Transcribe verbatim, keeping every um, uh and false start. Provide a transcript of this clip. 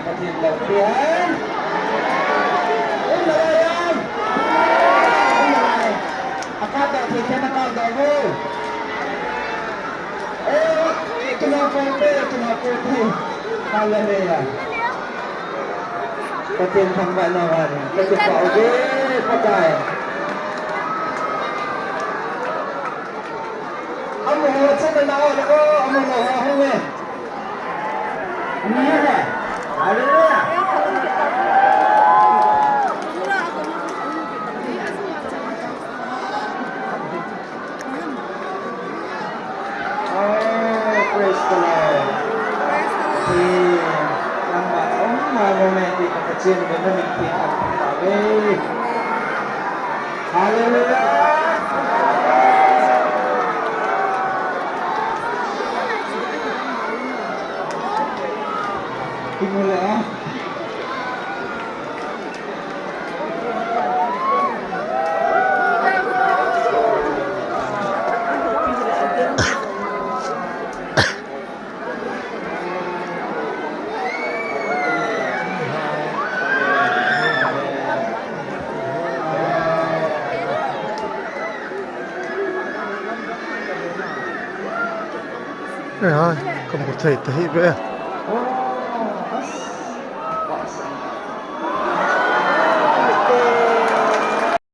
Pathen loupi hen. Um nalai am? Um nalai. Akap doh thei ten akap doh vo. Eh, kina pon pe, kina pon pe. Hallelujah. Pathen thangvah na vang. Pathen pa uve, Pakai. Amaho chana na o le o, amaho ho hung e. Hallelujah. Oh, praise the Lord. Praise the Lord. Amen. Nangma, um, ma, mo, me, ti, ka, ka, chin, ka, ka, min, ti, ka, ka, ka, we. Hallelujah. Kimule, ah. Eh, hai, kamu thei ta hi be.